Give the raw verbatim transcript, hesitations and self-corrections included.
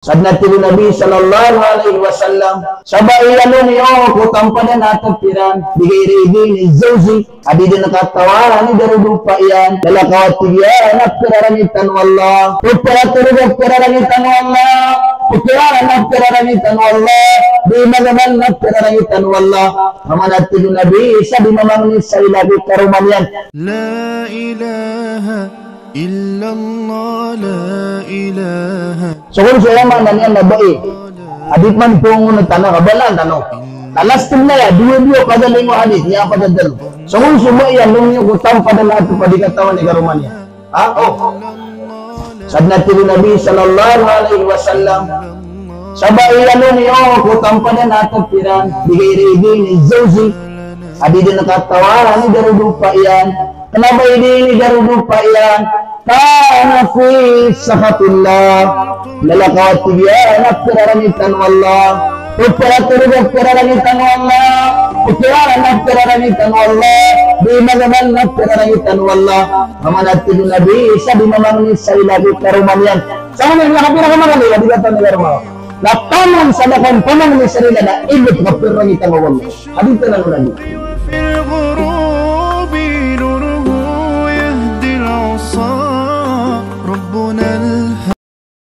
Sadn a tig o Nabi sallallahu alaihi wasallam, sa bai a longyo ko tampadan a tep iran, bi ghairi idhni zawji, a di dn katawaran i darodopa iyan, lalakaw a tig iyan a pkararangitan o Allah, pkaratorog a pkararangitan o Allah, pkararan a pkararangitan o Allah, di magaman a pkararangitan o Allah. Maana a tig o Nabi, sa di mamangni sa ilay ko karoma niyan. La ilaha illallah, la ilaha. So kon so aya maana niyan na bai a di pman pngongonotan a kabalaan tano. Talas tn na aya, dowa-dowa, pd a lima hadith, niyan pd a tlo. So kon so bai a longyo ko tampadan a tep a di katawan i karoma niyan. Ha? O. Sadn a tig o Nabi sallallahu alaihi wasallam, sa bai a longyo ko tampadan a tep iran, bi ghairi idhni zawji, a di dn katawaran i darodopa iyan, kna ba di dn i darodopa iyan, kana fi sakhatillah. Lalakaw a tig iyan a pkararangitan o Allah, pkaratorog a pkararangitan o Allah, pkararan a pkararangitan o Allah, di magaman a pkararangitan o Allah. Maana a tig o Nabi, sa di mamangni sa ilay ko karoma niyan. Sa mamangni, kapira ka mamangni, a di katawan i karoma. Na taman sa da ka pamangni sa rila na ibt ka pkararangitan o Allah. Hadith anan o Nabi.